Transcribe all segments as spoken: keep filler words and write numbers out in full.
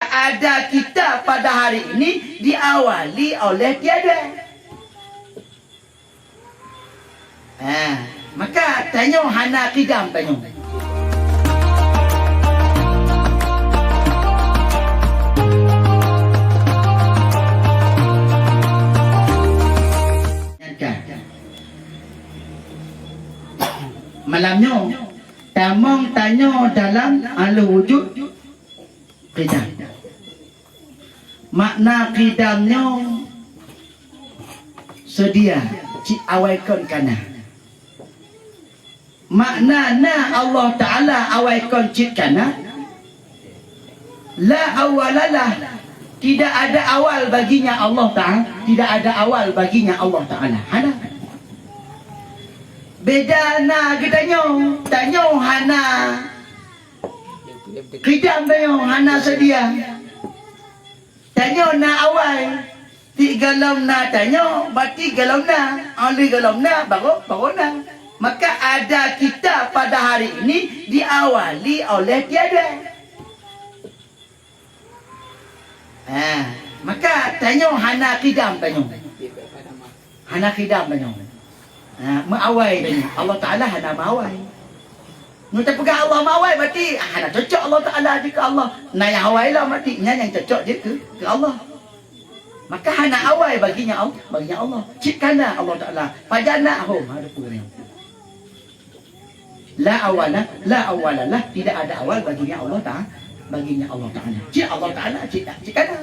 Ada kita pada hari ini diawali oleh tiada. Ha, maka tanyoe hana qidam tanyoe. Malam nyoe tamong tanyoe dalam ahlul wujud qidam. Makna qidam nyoe seudia, cit awai kon kana. Makna na Allah Taala awai kon cit kana. La awwalalah, tidak ada awal baginya Allah Taala, tidak ada awal baginya Allah Taala. Hana. Beda na geutanyoe, tanyoe hana qidam tanyoe, hana seudia. Tanyoe na awai, tiep golom na tanyoe, berarti golom na, oleh golom na, baru, baru na. Maka ada kita pada hari ini diawali oleh tiada. Ha, maka tanyoe hana qidam tanyoe. Hana qidam tanyoe. Ha, meuawai tanyoe. Allah Taala hana meuawai. Nyoe tapeugah Allah meuawai, berarti hana cocok Allah Taala jih keu Allah. Na nyang awai lom, berarti nyan nyang cocok jih keu, keu Allah. Maka hana awai baginya Allah, baginya Allah. Cit kana Allah Taala. Pajan na hom, ha, ada peue nyoe. La awala, la awalalah, tidak ada awal baginya Allah Taala, baginya Allah Taala. Cit Allah Taala, cit tak, cit kana.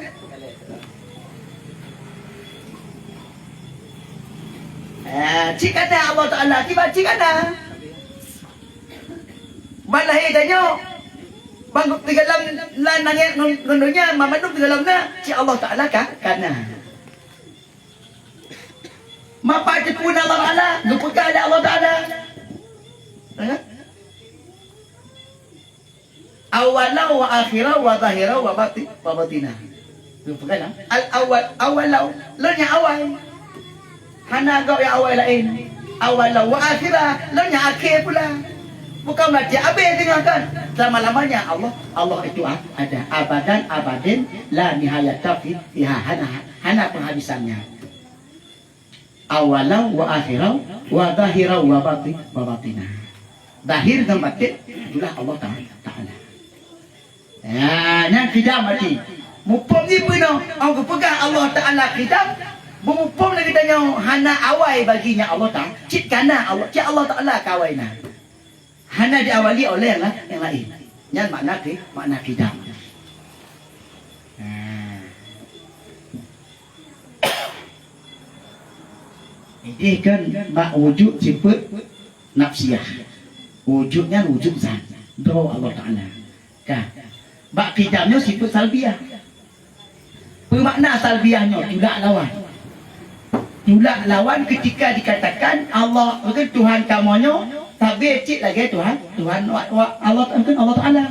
Eh, cit kana Allah Taala, kiban cit kana. Ban lahé tanyoe, ban teugalam lam langét ngon, ngon donya, ban mandum teugalam na, cit Allah Taala ka, kana. Mapa teupeue na Allah Taala, geupeugah lé Allah Taala. Eh? Awwalau wa akhirau wa zahirau wa bati-, wa batina. Geupeugah na. Al-awwal, awwalau, lôn nyang awai. Hana gob nyang awai laén. Awwalau wa akhira, lôn nyang akhé pula. Bukan berarti abéh teungoh kan. Selama-lamanya Allah, Allah itu a-, ada. Abadan abadin, la nihayata fi-, fiha, hana, hana penghabisannya. Awwalau wa akhirau wa zahirau wa bati-, wa batina. Zahir ngon batin itulah Allah Taala. Ya, nyan qidam berarti. Muphom jih peue nyoe, oh geupeugah Allah Taala qidam, beumuphom lé geutanyoe hana awai baginya Allah Taala. Cit kana Allah, cit Allah Taala ka awai na. Hana diawali oleh nyang la-, nyang laén. Nyan makna qi-, makna qidam. Nah. Idéh kan bak wujud sifeuet nafsiah. Wujud nyan wujud zat, droe Allah Taala. Ka. Bak qidam nyoe sifeuet salbiah. Peue makna salbiah nyoe? Tulak lawan. Tulak lawan ketika dikatakan Allah, Tuhan kamoe nyoe sabe cit lagée Tuhan, Tuhan wa-, wa-, Allah, Allah Taala.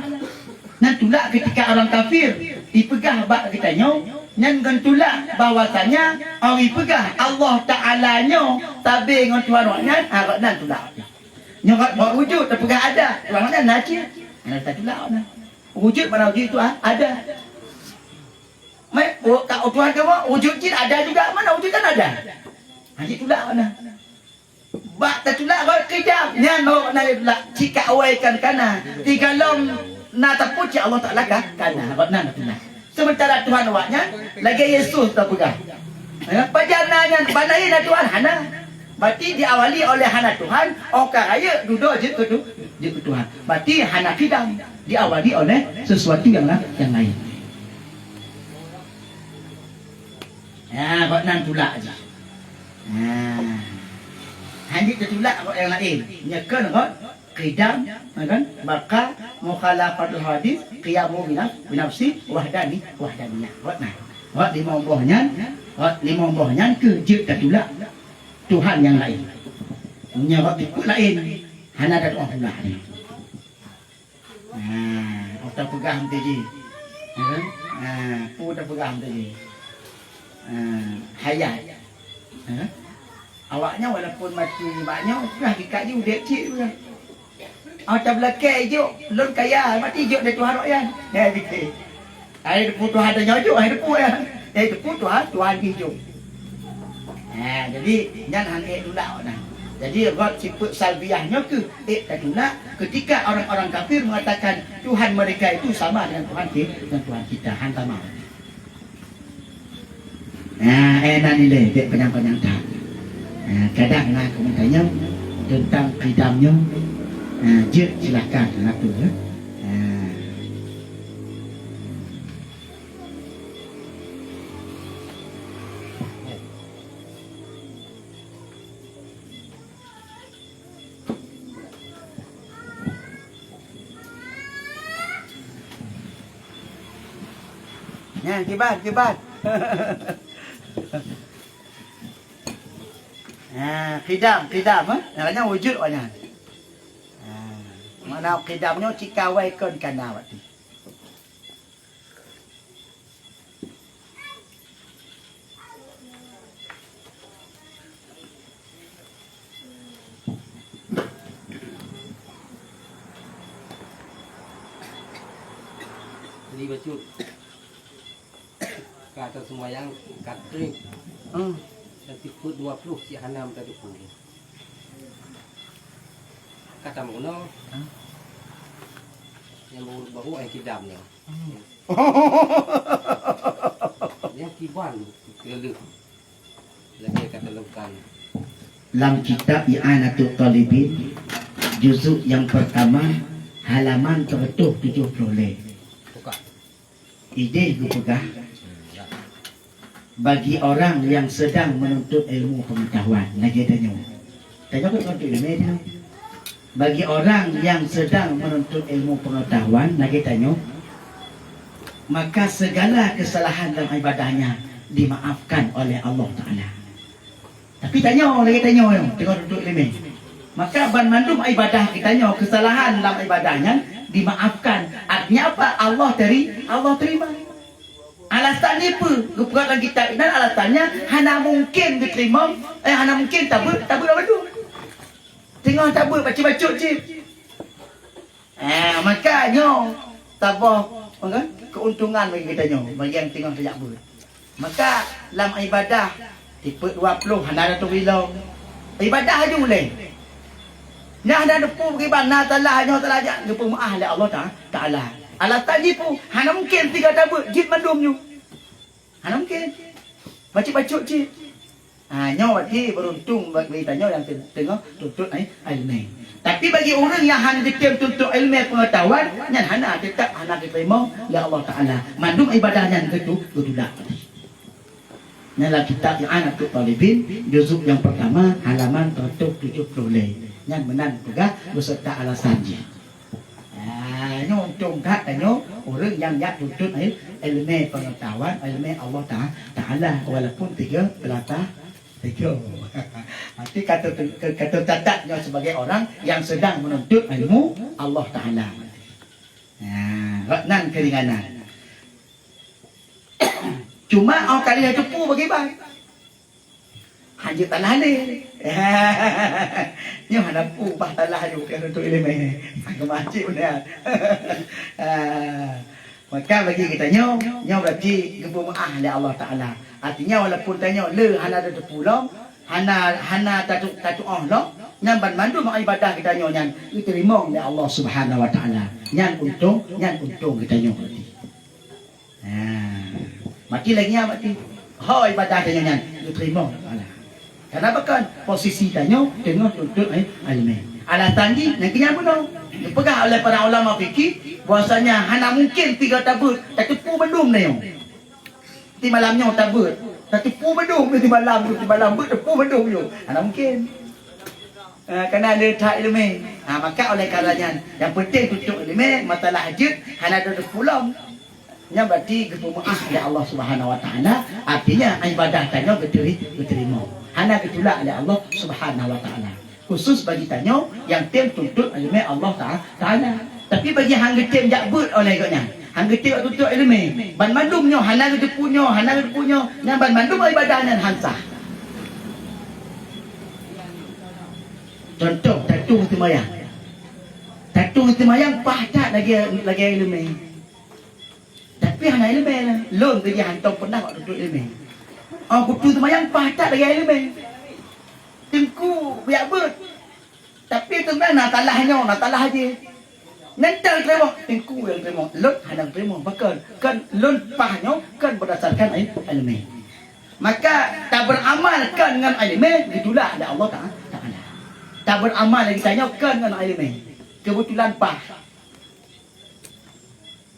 Nyan tulak ketika orang kafir ipeugah bak geutanyoe, nyan ngon tulak bahwasanya awai peugah Allah Taala nyoe sabe ngon Tuhan awaknyan, ha, gobnyan tulak. Nyoe bak wujud tapeugah ada, Tuhan awaknyan na cit. Hana tatulak awaknyan. Wujud mana wujud itu, ha, ada. Mai, oh, ka, oh, Tuhan kamoe wujud cit ada juga, mana wujud kan ada. Ha, cit tulak awaknyan. Bak tatulak rot qidam, nyan baru na tulak. Cit ka awai kan kana. Tigalom na tapeucit Allah Taala ka kana, rot na tulak. Sementara Tuhan awaknyan lagée Yesus tapeugah. Ya, pajan na nyan, ban lahé na Tuhan hana. Berarti diawali oleh hana Tuhan, oh ka rayeuk dudoe jeuet keu tu-, jeuet keu Tuhan. Berarti hana qidam, diawali oleh sesuatu yang la-, yang lain. Ya, rot nan tulak jih. Nah. Hana jeuet tatulak rot nyang laén. Nyoe kan rot qidam, kan? Baqa, mukhalafatul hadis, qiyamu binaf-, binafsi, wahdani, wahdaniyah. Rot nan. Rot limong boh nyan, rot limong boh nyan keuh jeuet tatulak Tuhan nyang laén. Nyoe rot tipe laén, hana tatu'oh tulak. Nah, oh tapeugah meuntée jih. Ya kan? Nah, peue tapeugah meuntée jih. Nah, hayat. Ya kan? Awaknyan walaupun maté bak nyoe, peugah hakikat jih udeb cit peugah. Oh tabeulakée ijok, lôn kaya, maté ijok lé Tuhan awaknyan. Ya, beutôi. Hai teupeu Tuhan tanyoe jok, hai teupeu ya. Hai teupeu Tuhan, Tuhan jih jok. Ha, jadi nyan han ék tulak awaknyan. Jadi rot sifeuet salbiyah nyoe keuh ék tatulak ketika orang-orang kafir mengatakan Tuhan mereka itu sama dengan Tuhan ki-, dengan Tuhan kita, han sama. Nah, eh, na nilai, bèk panyang-panyang that. Nah, kadang na keumeung tanyong teuntang qidam nyoe. Nah, jeuet silakan, na tu, ya. Nah. Nyan, kiban, kiban. Ha, qidam, qidam, eh. Maknanya wujud awak nyan. Ha, makna qidam nyoe cit ka awai kon ka na waktu. Jadi bacut. Ka taseumayang, ka trép. Hmm. Dan sifeuet dua ploh cit hana meutateupeue. Ka tameuguno. Hmm. Nyang baru-baru ai kidam nyoe. Hmm. Nyang kiban keuleuh. Lagèe ka taleukan. Lam kitab I'anatut Talibin, juzuk nyang pertama, halaman seratus tujuh puluh lima. Buka. Idéh geupeugah, bagi orang yang sedang menuntut ilmu pengetahuan, lagèe tanyoe. Tanyoe kan menuntut ilmu, ya. Bagi orang yang sedang menuntut ilmu pengetahuan, lagèe tanyoe, maka segala kesalahan dalam ibadahnya dimaafkan oleh Allah Taala. Tapi tanyoe, lagèe tanyoe nyoe, teungoh tuntut ileumèe. Maka banmandum ibadah geutanyoe, keusalahan lam ibadah nyan dimaafkan. Artinya apa? Allah teri-, Allah terima. Alasan jih peue? Geupeugah lam kitab inan alasan nyan hana mungken geuteurimong, eh, hana mungken tabeuet, tabeuet lom bandum. Teungoh tabeuet bacut-bacut cit. Ah, maka nyoe saboh, apa, keuntungan bagi geutanyoe, bagi nyang teungoh tajak beuet. Maka lam ibadah, sifeuet dua ploh hana taturi lom. Ibadah laju ulèe. Nyan hana teupeu kiban, na salah nyoe salah jak, geupeumeu'ah lé Allah Ta-, Taala. Alasan jih peue? Hana mungken tiga tabeuet jeuet mandum nyoe. Hana mungken. Bacut-bacut cit. Ha, nyoe berarti beruntung bagi tanyoe nyang te-, teungoh tuntut ai-, ileumèe. Tapi bagi ureueng nyang hana jitem tuntut ileumèe pengetahuan, nyan hana, teutap hana jiteurimong lé Allah Taala. Mandum ibadah nyan geutu-, geutulak. Nyan lam kitab I'anatut Talibin, juzuk nyang pertama, halaman seratus tujuh puluh lima. Nyan meunan peugah beserta alasan jih. Ah, nyoe untông that tanyoe ureueng nyang jak tuntut il-, ileumèe pengetahuan, ileumèe Allah Ta-, Taala, walaupun tiga, teulatah, tiga. Berarti ka teu-, ka teucatat nyoe sebagai orang yang sedang menuntut ilmu Allah Taala. Nah, nan keuringanan. Cuma, oh, kali na teupeu bagaimana? Hanjeuet talah lé. Nyoe hana peue bah talah laju keu tuntut ileumèe. Sangka macet beuna. Ah, maka bagi geutanyoe, nyoe berarti geupeumeu'ah lé Allah Taala. Artinya, walaupun tanyoe le hana tateupeue lom, hana, hana tatu-, tatu'oh lom, nyan banmandum ibadah geutanyoe nyan geuteurimong lé Allah Subhanahu Wa Taala. Nyan untông, nyan untông geutanyoe berarti. Ha. Berarti lagèe nyan berarti. Ho ibadah tanyoe nyan geuteurimong lé Allah. Kenapa kan? Posisi tanyoe teungoh tuntut ai-, ileumèe. Alasan jih nyang keu nyan bunoe. Dipeugah oleh para ulama fikih bahwasanya hana mungken tiga tabeuet, tateupeue bandum tanyoe. Di malam nyoe tabeuet, tateupeue bandum di malam tu, di malam beuet teupeue bandum nyoe. Hana mungken. Ha, kana le that ileumèe. Ha, maka oleh karena nyan, nyang penting tuntut ileumèe, masalah jeuet hana tateupeue lom. Nyan berarti geupeumeu'ah lé Allah Subhanahu Wa Taala, artinya ibadah tanyoe geuteri-, geuteurimong. Hana geutulak lé Allah Subhanahu Wa Taala. Khusus bagi tanyoe nyang tem tuntut ileumèe Allah Ta-, Taala. Tapi bagi han geutem jak beuet oleh gobnyan, han geutem jak tuntut ileumèe, banmandum nyoe hana geuteupeue nyoe, hana geuteupeue nyoe, nyan banmandum ibadah nyan han sah. Contoh, tatu seumayang. Tatu seumayang paih that lagèe, lagèe ileumèe. Tapi Hana iéleumé, lôn teuh hantom peunah bak tuntut iéleumé. Oh, kutu seumayang paih that lagée iéleumé. Teungku biak beuet. Tapi teuma na talah nyoe, na talah jih. Nyan tan teurimong, teungku nyang teurimong. Lôn hana teurimong. Pakon? Kon lôn paih nyoe kon berdasarkan ai-, iéleumé. Maka taberamal kon ngon iéleumé geutulak lé Allah Ta-, Taala. Taberamal lagée tanyoe kon ngon iéleumé. Keubeutulan paih.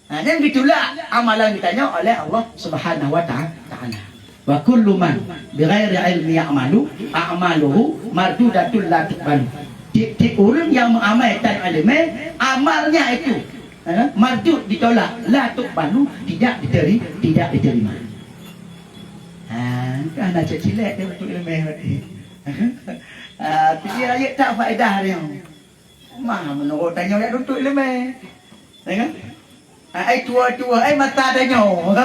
Ha, nyan geutulak amalan geutanyoe oleh Allah Subhanahu wa Ta'a-, Taala. "Wa kullu man bighairi ilmi ya'malu, a'maluhu mardudatun la tuqbalu." Tieb-tieb ureuëng nyang meuamai tan iéleumé, amalnya itu, ha, mardud, ditolak, la tuqbalu, tidak diteri-, tidak diterima. Ha, kan ada cek cilek dia untuk iéleumé berarti. Ha, tapi ayat tak faedah dia. Mah, meunurot tanyoe jak tuntut iéleumé. Ya kan? Ah, ai tuwo-tuwo, ai mata tanyoe.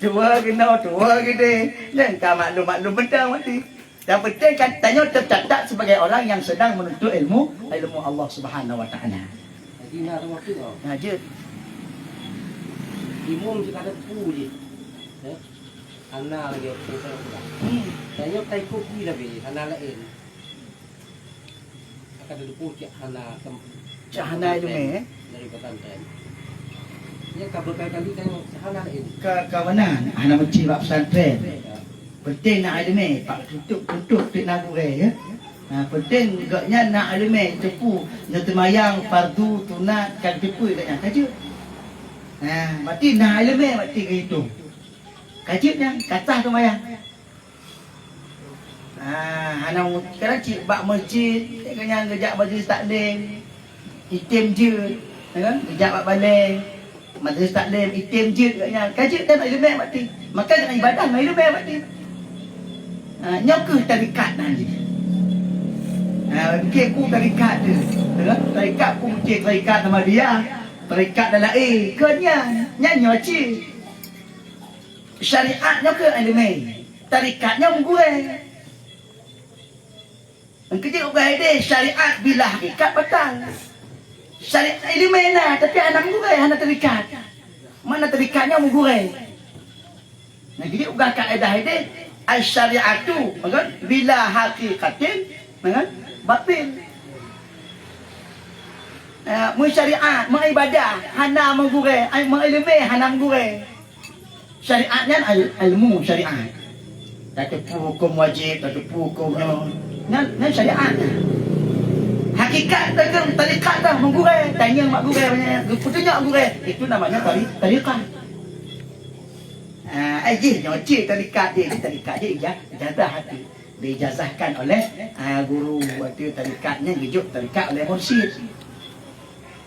Tuwo keunoe, tuwo keudeh. Nyan ka maklum-maklum mantong mati. Yang penting kan tanyoe tercatat sebagai orang yang sedang menuntut ilmu, ilmu Allah Subhanahu wa Taala. Jadi na rumoh tu. Na jeuet. Imum cit ka teupeue jih. Ya. Hana lagi peue. Hmm. Tanyoe taikot di tapi hana laén. Akan teupeu cit hana tem-, cit hana iéleumé, eh? Dari pesantren. Ya, ka berkali-kali kan hana laén. Ka, ka meunan, hana meucit bak pesantren. Ya. Penting na iéleumé, pak tuntut, tuntut pih na gurée, ya. Ha, penting gobnyan na iéleumé, teupeu, nyoe teumayang, fardu, sunat, ka teupeu gobnyan, ka jeuet. Ha, berarti na iéleumé, berarti geuhitong. Ka jeuet nyan, ka sah teumayang. Ah, hana mu-, kadang cit bak meuseujid, kadang geujak majlis taklim, item jeuet, ya kan? Geujak bak balai, majlis taklim, item jeuet kat nyan. Ka jeuet dan iéleumé berarti. Maka dengan ibadah ngon iéleumé berarti. Ah, nyoe keuh tarekat nan jih. Ah, mungkin ku tarekat tu, ya kan? Tarekat ku mungkin tarekat Ahmadiyah, tarekat dan lain. Keu nyan, nyan nyoe cit. Syariat nyoe keuh iéleumé, tarekat nyoe meugurée. Engkejeuet ubah ideh syariat bila hakikat batal. Syariat iéleumé na, tapi hana meugurée, hana tarekat. Mana tarekat nyoe meugurée. Nah, jadi ubah kaedah ideh, asy-syariatu, kan? Bila hakikatin, kan? Batil. Eh, meusyariat, meuibadah, hana meugurée, ai, meuiéleumé, hana meugurée. Syariat nyan il-, ilmu syariat. Tateupeue huköm wajéb, tateupeue huköm nyoe. Nyan, nyan syariat nyan. Hakikat teukeun tarekat dah meugurée, tanyong bak gurée banyak, geupeutunyok gurée. Itu namanya tari-, tarekat. Ah, ai jih nyoe cit tarekat jih, tarekat jih ija-, ijazah hati. Diijazahkan oleh, ah, guru atau tarekat nyan geujok tarekat oleh mursyid.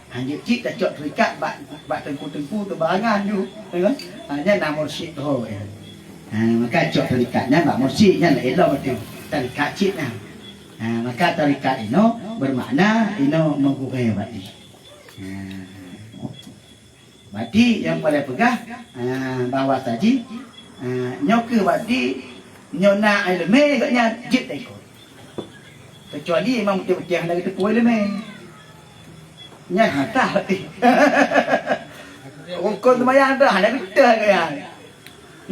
Hanjeuet cit tacok tarekat bak, bak teungku-teungku teubarangan ju, ya kan? Ha, nyan na mursyid teuh, ya. Ha, maka cok tarekat nyan bak mursyid nyan laén lom tu. Tarekat cit nyan. Ha, maka tarekat inoe bermakna inoe meugurée berarti. Ha. Berarti nyang paleng peugah, ha, bahwa saji, ha, nyoe keuh berarti nyoe na iéleumé gobnyan jeuet taikot. Kecuali memang beutôi-beutôi hana geuteupeue iéleumé. Nyan hantah berarti. Rukon seumayang tu hana geuteupeue gobnyan.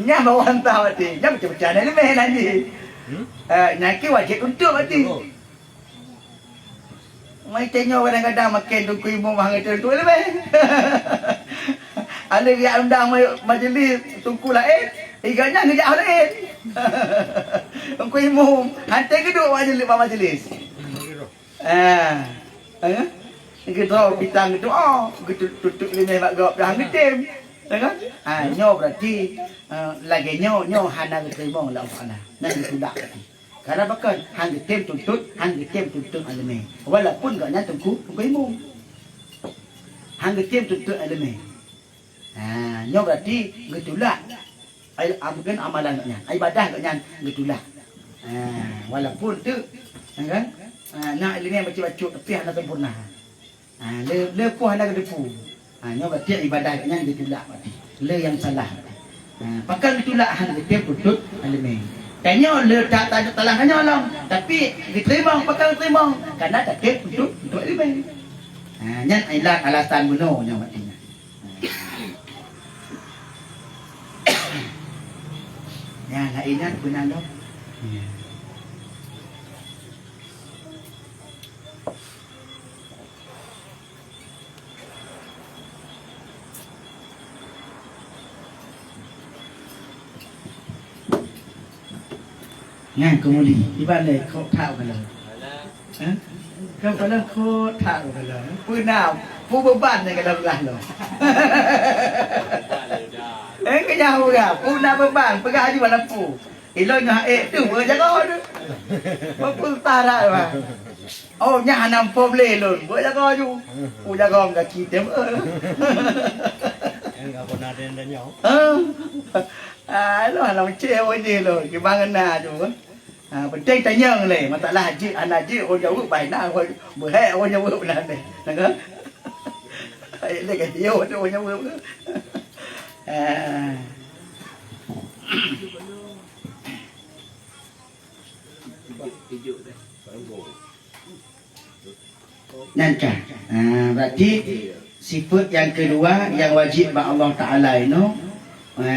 Nyan baru hantah berarti. Nyan beutôi-beutôi hana iéleumé nan jih. Hmm? Eh, nyan keuh wajéb tuntut berarti. Oh. Mai tanyoe kadang-kadang maken teungku imum hana geuteupeue iéleumé. Ada riak undang ma-, majlis teungku laén, iga nyan geujak laén. Teungku imum, hanté geuduek majlis, bak majlis. Ah, eh? Geudroe pitang geudoa, geutu-, tutup lingai bak gob dah geutem. Ya kan? Ah, nyoe berarti, eh, lagée nyoe, nyoe hana geuteurimong lé Allah Taala. Nyan geutulak berarti. Karena pakon? Han geutem tuntut, han geutem tuntut iéleumé. Walaupun gobnyan teungku, teungku imum. Han geutem tuntut iéleumé. Ha, nyoe berarti geutulak ai-, am-, mungkin amalan gobnyan, ibadah gobnyan geutulak. Ha, walaupun tu, ya kan? Ha, na iéleumé bacut-bacut tapi hana sempurna. Ha, le, le poh hana geuteupeue. Ha, nyoe berarti ibadah gobnyan geutulak berarti. Le nyang salah. Ha, pakon geutulak han geutem tuntut iéleumé. Tanyoe le ta-, ta-, talah tanyoe lom, tapi geuteurimong pakon geuteurimong, karena tatem tuntut, tuntut iéleumé. Ha, nyan ilat alasan bunoe nyoe berarti nyan. Ha. Ya, laén nyan beuna lom. Ya. Nyan keumudi, iban lé kok that u galon. Hah? Kan palan kok that u galon. Peue na, peue beuban nyang galon blah lom. Eh, keujah peugah, peue na beuban, peugah aju bak lampu. Ilôn nyoe ék tu, beujaga tu. Beupeutah dak, Bang. Oh, nyan hana muphom lé lôn. Beujaga ju. Beujaga gaki tem. Enggak pernah ada yang tanya. Ah, lôn hana meucé awak ni lôn. Kiban na ju. Ah, penting tanyong lé. Masalah jeuet hana jeuet, oh, jaweueb bai na, oh, beuhek, oh, jaweueb na ni. Nangka. Lé ka jiyôh tu, oh, jaweueb. Ah. Nyan ka. Ha, berarti sifat yang kedua yang wajib bak Allah Taala inoe, ha,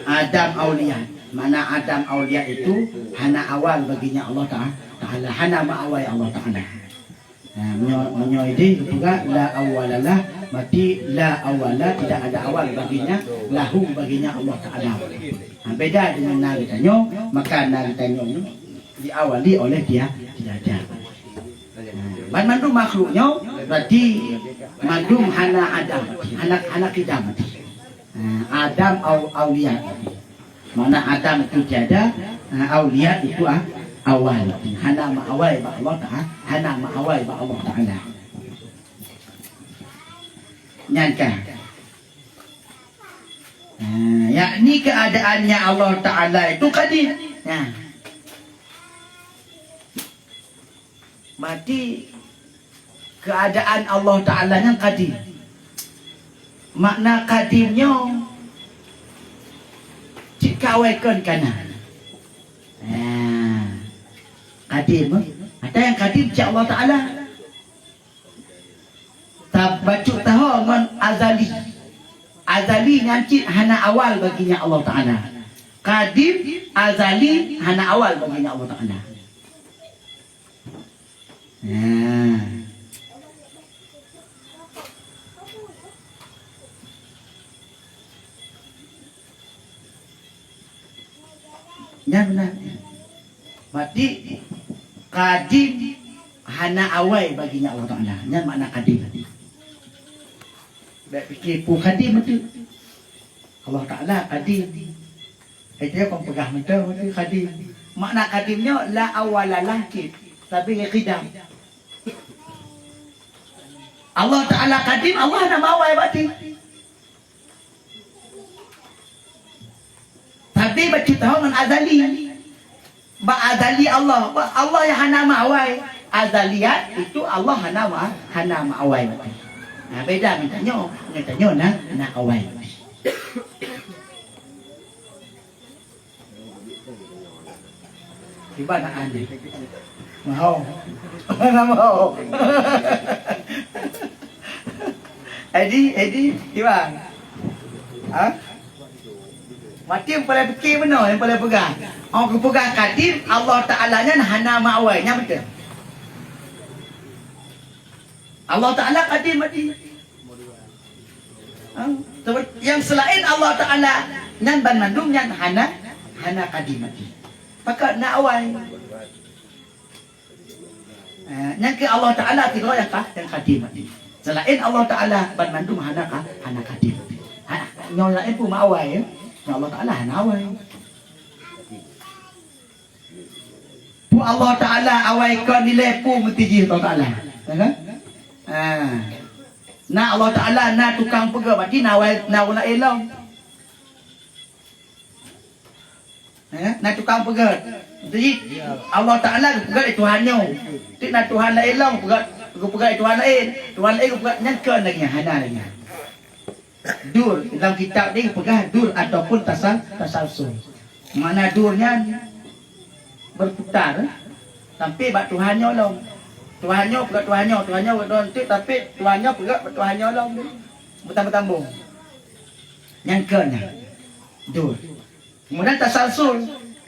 adam auliya. Makna adam auliya itu hana awal baginya Allah Ta-, Taala, hana meuawai Allah Taala. Ha, meunyoe, meunyoe idéh geupeugah la awwalalah, berarti la awwala, tidak ada awal baginya, lahu, baginya Allah Taala. Ha, beda dengan na geutanyoe, maka na geutanyoe nyoe diawali oleh dia, tiada. Ha, ban mandum makhluk nyoe berarti mandum hana adam, hana, hana kidam. Ha, adam au-, auliya. Makna adam itu tiada, ha, auliya itu a-, awal. Hana meuawai bak Allah Taala, hana meuawai bak Allah Taala. Nyan ka. Ha, yakni keadaannya Allah Taala itu qadim. Nah. Berarti keadaan Allah Taala nyan qadim. Makna qadim nyoe cit ka awai kon ka na. Ha. Qadim, eh? Ada nyang qadim cit Allah Taala. Ta-, bacut taho ngon azali. Azali nyan cit hana awal baginya Allah Taala. Qadim, azali, hana awal baginya Allah Taala. Nah. Nyan beuna. Berarti qadim hana awai baginya Allah Taala. Nyan makna qadim. Bèk pike peue qadim tu. Allah Taala qadim. Hai teuh kon peugah mantong tu qadim. Makna qadim nyoe la awwalalah cit, tapi qidam. Allah Taala qadim, Allah hana meuawai berarti. Tapi bacut taho ngon azali. Bak azali Allah, bak Allah nyang hana meuawai. Azaliyat itu Allah hana ma-, hana meuawai. Nah, beda ngon tanyoe, ngon tanyoe na, na awai. Kiban na aneh. Maho. Hana maho. Edi, Edi, kiban. Ha? Maté nyang paleng pike bunoe, nyang paleng peugah. Oh, geupeugah qadim, Allah Taala nyan hana meuawai, nyan beutôi. Allah Taala qadim berarti. Ha? Sebab nyang selain Allah Taala, nyan banmandum nyan hana, hana qadim berarti. Pakon na awai. Eh, nyang keu Allah Taala sidroe nyang ka, nyang qadim. Selain Allah Taala, banmandum hana ka, hana qadim. Ha, nyoe laén peue meuawai, ya? Nyoe Allah Taala hana awai. Peue Allah Taala awai kon dilèe peue meuti jih Allah Taala. Ya kan? Ha. Na Allah Taala, na tukang peugöt, berarti na awai, na awai laén lom. Eh, na tukang peugöt. Jadi, Allah Taala geupeugöt lé Tuhan nyoe. Ti na Tuhan laén lom, peugöt, geupeugöt lé Tuhan laén. Tuhan laén geupeugöt nyan kon lagèe nyan, hana lagèe nyan. Dur, dalam kitab ni geupeugah dur ataupun tasal-, tasalsul. Makna dur nyan berputar, eh, sampai bak Tuhan nyoe lom. Tuhan nyoe peugöt Tuhan nyoe, Tuhan nyoe peugöt Tuhan nyoe, tapi Tuhan nyoe peugöt bak Tuhan nyoe lom. Beutambong-tambong. Nyan kon nyan. Dur. Kemudian tasalsul.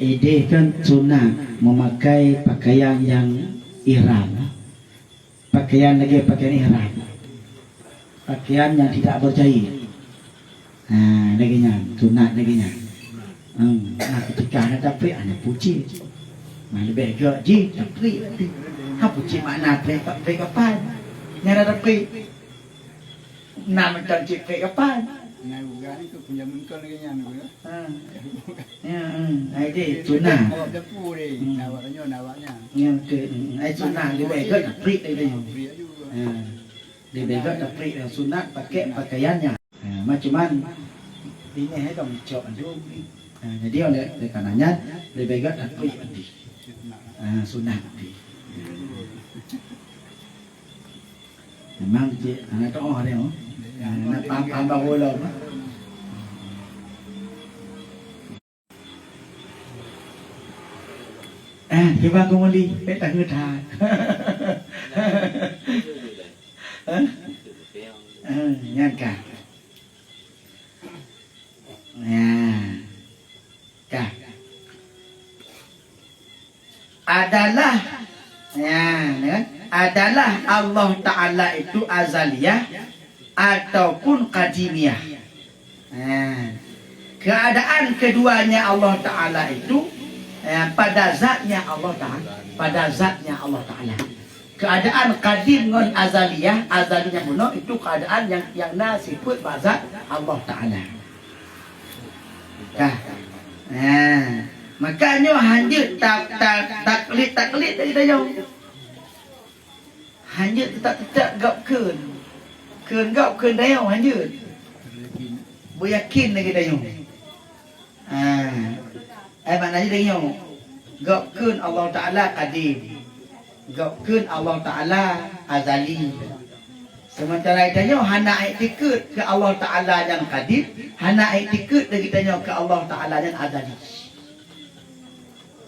Idéh kan sunat memakai pakaian yang ihram. Pakaian lagèe pakaian ihram. Pakaian yang tidak berjahit. Ha, lagèe nyan, sunat lagèe nyan. Hmm, nah, ketika hana tapriek, hana pucit. Nah, leubeh gèt jih tapriek. Ha, pucit makna priek, priek kapan? Nyan ada tapriek. Nah, macam cit priek kapan? Nah, bukan itu punya mengkon lagèe nyan tu, ya. Ha. Ya, hmm. Nah, itu sunat. Awak tepu deh. Hmm. Nah, awak tanya, nah, awaknya. Ya, betul. Hmm. Ai sunat leubeh gèt tapriek lagèe nyan. Tapriek juga. Ha. Leubeh gèt tapriek dan sunat pakai pakaiannya. Ha, ma cuman ini hai dong cok mandum. Ha, jadi oleh, oleh karena nyan leubeh gèt tapriek nanti. Ha, sunat nanti. Memang cik, anak tu oh dia. Ha, nak paham-paham baru lah. Eh, kiban Teungku Muli, eh, takheun that. Eh? Eh, nyan ka. Nah. Ka. Adalah, ya, kan? Adalah Allah Ta'ala itu azaliyah ataupun qadimiyah. Ha. Keadaan keduanya Allah Ta'ala itu, ha, pada zatnya Allah Ta'ala, pada zatnya Allah Ta'ala. Keadaan qadim ngon azaliyah, azaliyah bunoe itu keadaan yang, yang na sifat bak zat Allah Ta'ala. Dah. Ha. Maka nyoe hanjeuet ta-, ta-, taklid-taklid dari tanyoe. Hanjeuet teutab-teutab gob kheun. Kheun gob kheun tanyoe hanjeuet. Beuyakin lagèe tanyoe. Ha. Ai makna jih tanyoe. Gob kheun Allah Ta'ala qadim. Gob kheun Allah Ta'ala azali. Sementara tanyoe hana iktikeuet keu Allah Ta'ala nyang qadim, hana iktikeuet lagèe tanyoe keu Allah Ta'ala nyang azali.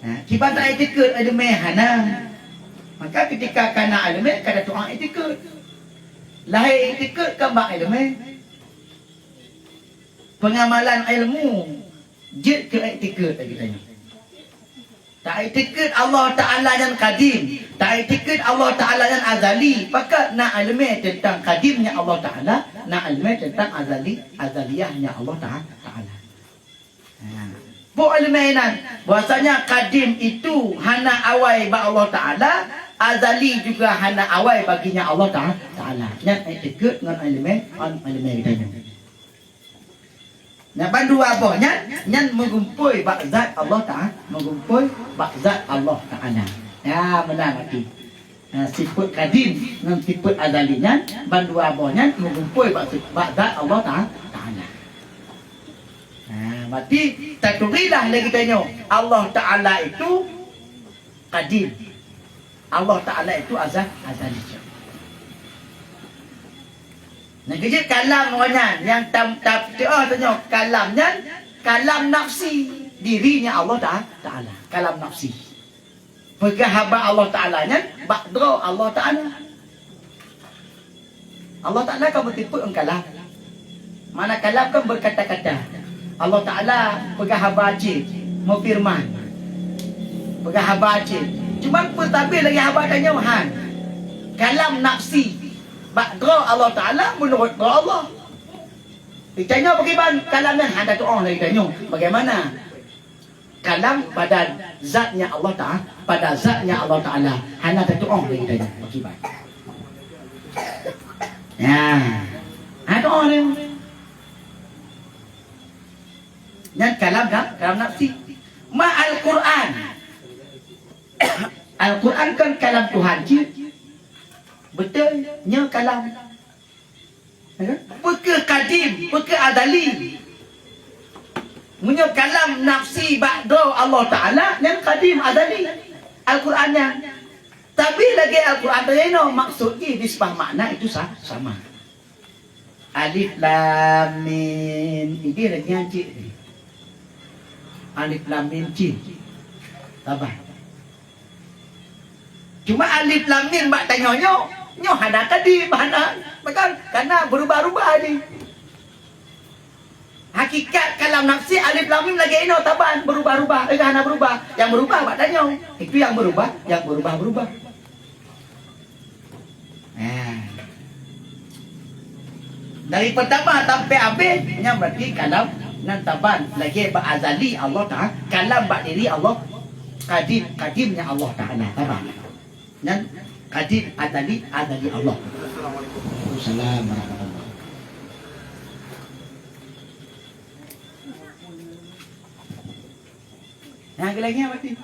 Ha, kiban ta iktikeuet ileumèe hana. Maka ketika kana ileumèe, ka tatu'oh iktikeuet. Lahé iktikeuet ka bak ileumèe. Pengamalan ilmu jeuet keu iktikeuet lagèe tanyoe. Ta iktikeuet Allah Ta'ala nyang qadim, ta iktikeuet Allah Ta'ala nyang azali. Pakon na ileumèe teuntang qadimnya Allah Ta'ala, na ileumèe teuntang azali, azaliyahnya Allah Ta'a-, Ta'ala. Ha. Peue ileumèe nyan? Bahwasanya qadim itu hana awai bak Allah Ta'ala, azali juga hana awai baginya Allah Ta'a-, Ta'ala. Nyan iktikeuet ngon ileumèe, ngon ileumèe geutanyoe. Nyan bandua boh nyan, nyan meugumpôi bak zat Allah Ta'ala, meugumpôi bak zat Allah Ta'ala. Ya, meunan arti. Ha, sifat qadim ngon sifat azali nyan, bandua boh nyan meugumpôi bak, bak zat Allah Ta'a-, Ta'ala. Ha, berarti taturilah lé geutanyoe, Allah Ta'ala itu qadim. Allah Ta'ala itu aza-, azali. Nah, keujeuet kalam awak nyan, nyang tam-, tam-, teuh tanyoe kalam nyan, kalam nafsi, dirinya Allah Ta'a-, Ta'ala. Kalam nafsi. Peugah haba Allah Ta'ala nyan bak droe Allah Ta'ala. Allah Ta'ala kan beutipeu ngon kalam. Mana kalam kan berkata-kata. Allah Ta'ala peugah haba cit, meufirman. Peugah haba cit. Cuma peutabeh lagèe haba tanyoe han. Kalam nafsi. Bak droe Allah Ta'ala, meunurot droe Allah. Di tanyoe pakriban kalam nyan hana tu'oh lagèe tanyoe. Bagaimana? Kalam pada zatnya Allah Ta'ala, pada zatnya Allah Ta'ala. Hana tatu'oh lé geutanyoe pakriban. Ya. Hana tu'oh lé. Nyan kalam dah, kalam nafsi. Ma Al-Quran. Al-Quran kan kalam Tuhan cit. Beutôi, nyoe kalam. Ya kan? Peue keuh qadim, peue keuh azali. Meunyoe kalam nafsi bak droe Allah Ta'ala, nyan qadim azali. Al-Quran nyan. Tapi lagèe Al-Quran tadi nyoe, maksud jih nisbah makna itu sa-, sama. Alif Lam Mim. Ini lagèe nyan cit. Alif Lam Mim cit. Tabah. Cuma alif lam mim bak tanyoe nyoe, nyoe hana qadim, hana, bahkan kana beurubah-rubah jih. Hakikat kalam nafsi alif lam mim lagèe inoe taban, berubah-ubah. Eh, hana berubah. Yang berubah bak tanyoe. Itu yang berubah, yang berubah-berubah. Nah. Dari pertama sampai habis, nyan berarti kalam nan taban. Lagèe bak azali Allah Ta'ala, kalam bak diri Allah kadim, kadimnya Allah Ta'ala taban. Nyan kadim, azali, azali Allah. Assalamualaikum warahmatullahi wabarakatuh. Nah, lagi apa tu?